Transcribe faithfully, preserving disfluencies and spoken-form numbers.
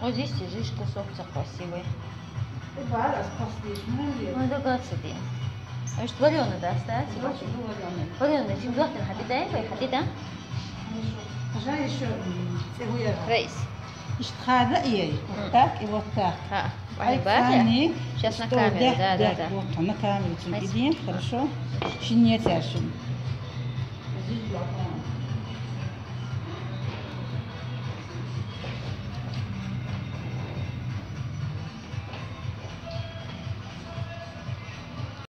Вот здесь есть кусок, такой красивый. И бар аз последний. Ну, да, гадство. А что, варёный, да, остается? Короче, ну, варёный. Варёный, чем доктор, хотите, да, вы хотите, да? Хорошо. Пожалуй, ещё, м, цигуя. Рейс. Иштхада ей. Так и вот так. А, Ай, батя? Сани, Сейчас на что, камеру, да, да, да, да, да. Вот, на камеру Спасибо. Цигидин, хорошо. Шинец яшин.